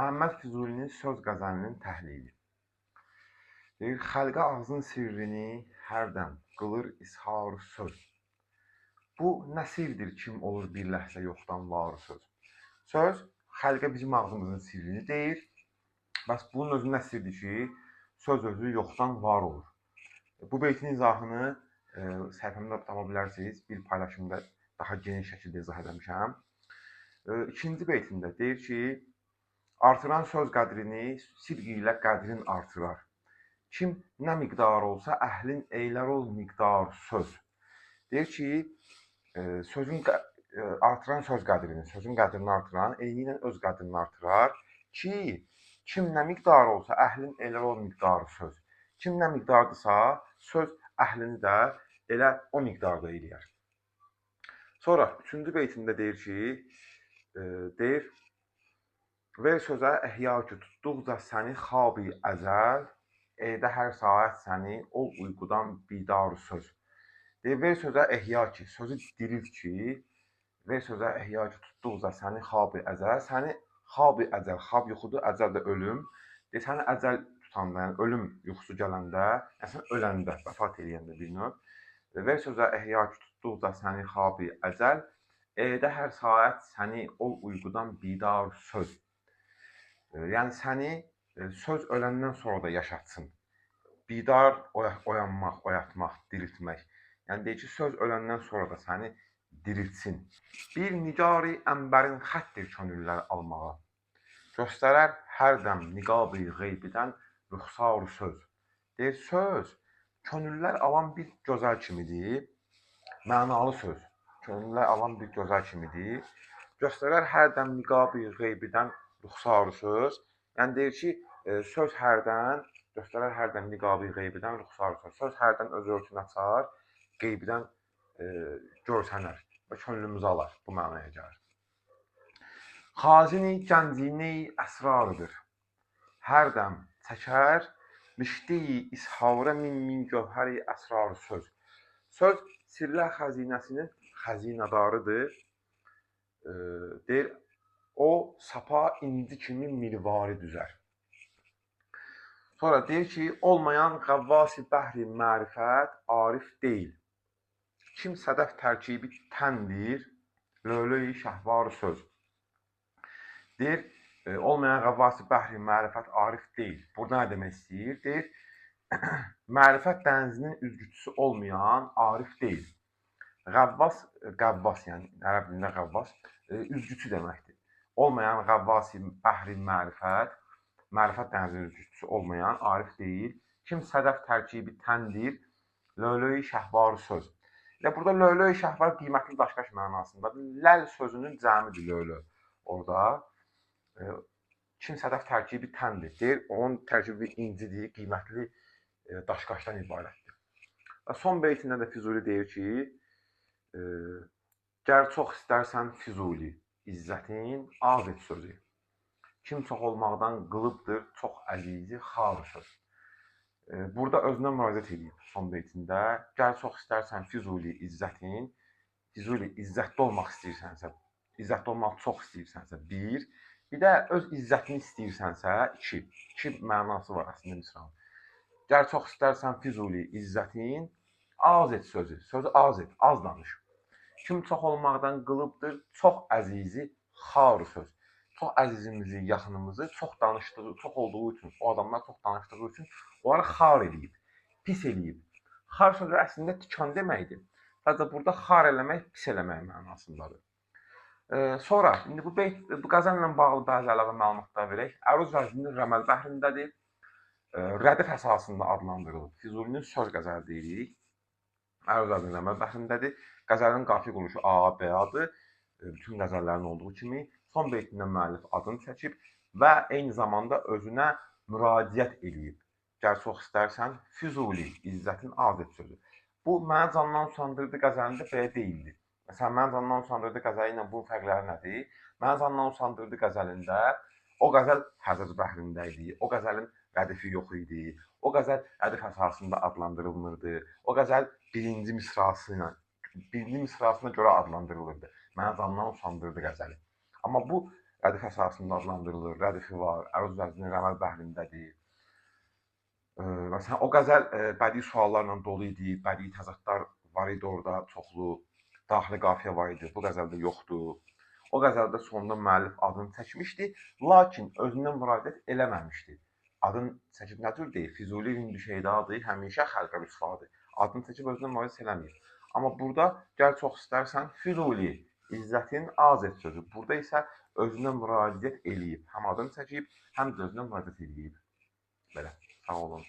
Məhəmməd Füzulinin söz qəzəlinin təhlili. Deyir, xəlqə ağzın sirrini hər dəm qılır ishar söz. Bu nə sirdir kim olur bir ləhzə yoxdan var söz. Söz xəlqə bizim ağzımızın sirrini deyir. Bəs bunun özü nə sirdir ki, söz özü yoxdan var olur. Bu beytin izahını səhifəmdə tapa bilərsiniz. Bir paylaşımda daha geniş şəkildə izah eləmişəm. İkinci beytində deyir ki, artıran söz qədrini sidq ilə qədrin artırar. Kim nə miqdar olsa əhlin eylər ol miqdar söz. Deyir ki, sözün artıran söz qədrini, sözün qədrini artıran eyni ilə öz qədrini artırar ki, kim nə miqdar olsa əhlin eylər ol miqdar söz. Kim nə miqdardırsa, söz əhlini də elə o miqdarda eləyər. Sonra üçüncü beytində deyir ki, deyir, ver sözə əhya ki, tutduqca səni xabi əzəl, edə hər saat səni ol uyqudan bidar söz. Deyir, ver sözə əhya ki, sözü dirilt ki, ver sözə əhya ki, tutduqca səni xabi əzəl, səni xabi əcəl, xab yuxudur, əcəl də ölüm. Deyir, səni əcəl tutanda, yəni ölüm yuxusu gələndə, yəni sən öləndə, vəfat eləyəndə bir növ. Ver sözə əhya ki, tutduqca səni xabi əcəl, edə hər saat səni ol uyqudan bidar söz. Yəni səni söz öləndən sonra da yaşatsın. Bidar oyanmaq, oyatmaq, diriltmək. Yəni deyir ki, söz öləndən sonra da səni diriltsin. Bir nigari ənbərin xəttir könüllər almağa. Göstərər hər dəm niqab-ı qeybidən rüxsar söz. Deyir, söz könüllər alan bir gözəl kimidir. Mənalı söz. Könüllər alan bir gözəl kimidir. Göstərər hər dəm niqab-ı qeybidən rüxsar söz. Yəni deyir ki, söz hərdən göstərər hər dəm niqab-ı qeybidən rüxsar söz. Söz hərdən öz örtünü açar, qeybidən görsənər və könlümüzü alar. Bu mənaya gəlir. Xazini gəncini əsrarıdır. Hər dəm çəkər mişti isharə min min gövhəri əsrar söz. Söz sirlər xəzinəsinin xəzinədarıdır. Deyir, o sapa inci kimi mirvari düzər. Sonra deyir ki, olmayan qəvvasi bəhri mərifət arif deyil. Kim sədəf tərkibi təndir, löhlöyi şəhvar söz. Deyir, olmayan qəvvasi bəhri mərifət arif deyil. Burada nə demək istəyir? Deyir, mərifət dənizinin üzgüçüsü olmayan arif deyil. Qəvvas, qəvvas, yəni ərəb dilində qəvvas, üzgüçü deməkdir. Olmayan qəvvasi bəhri mərifət, mərifət dənizinin üzgüçüsü olmayan arif deyil. Kim sədəf tərkibi təndir, löhlöyi şəhvar söz. Elə burada löhlöyi şəhvar qiymətli daşqaş mənasındadır. Ləl sözünün cəmidir löhlö orada. Kim sədəf tərkibi təndir. Deyir, onun tərkibi incidir, qiymətli daşqaşdan ibarətdir. Və son beytində də Füzuli deyir ki, gər çox istərsən Füzuli, izzətin az et sözü. Kim çox olmaqdan qılıbdır, çox əzizi xar söz. Burada özünə müraciət edib son beytində. Gəl çox istərsən Füzuli izzətin, Füzuli izzətli olmaq istəyirsənsə, izzətli olmaq çox istəyirsənsə bir, bir də öz izzətini istəyirsənsə iki. İki mənası var əslində misranın. Gəl çox istərsən Füzuli izzətin, az et sözü, sözü az et, az danış. Kim çox olmaqdan qılıbdır, çox əzizi xar söz. Çox əzizimizi, yaxınımızı çox danışdığı, çox olduğu üçün, o adamlar çox danışdığı üçün onları xar eləyib, pis eləyib. Xar sözü əslində tikan deməkdir. Sadəcə burada xar eləmək, pis eləmək mənasındadır. Sonra, indi bu beyt, bu qəzəllə bağlı bəzi əlavə məlumatlar verək. Əruz vəzninin rəməl bəhrindədir. Rədif əsasında adlandırılır. Füzulinin söz qəzəli deyirik. Əruz vəzninin rəməl bəhrindədir. Qəzəlin qafiyə quruluşu A, B, A-dır. Bütün qəzəllərin olduğu kimi. Son beytindən müəllif adını çəkib və eyni zamanda özünə müraciət eləyib. Gəl çox istərsən, Füzuli, izzətin az et sözü. Bu, mənə candan usandırdı qəzəlində belə deyildi. Məsələn, mənə candan usandırdı qəzəli ilə bunun fərqləri nədir? Mənə candan usandırdı qəzəlində o qəzəl həzəc bəhrində idi, o qəzəlin rədifi yox idi, o qəzəl rədif əsasında adlandırılmırdı, o qəzəl birinci misrası ilə, birinci misrasına görə adlandırılırdı. Mənə candan usandırdı qəzəli. Amma bu Rədif əsasında adlandırılır. Rədifi var, əruz vəzninin rəməl bəhrindədir. Məsələn, o qəzəl bədii suallarla dolu idi, bədii təzadlar var idi orada çoxlu, daxili qafiyə var idi. Bu qəzəldə yoxdur. O qəzəldə sonda müəllif adını çəkmişdi, lakin özünə müraciət eləməmişdi. Adını çəkib nə cür deyir? Füzuli Hündü Şeydadır, həmişə xalqa rüsvadır. Adını çəkib özünə müraciət eləmir. Amma burada gəl çox istərsən Füzuli, İzzətin az et sözü. Burada isə özünə müraciət eləyib. Həm adını çəkib, həm də özünə müraciət eləyib. Belə. Sağ olun.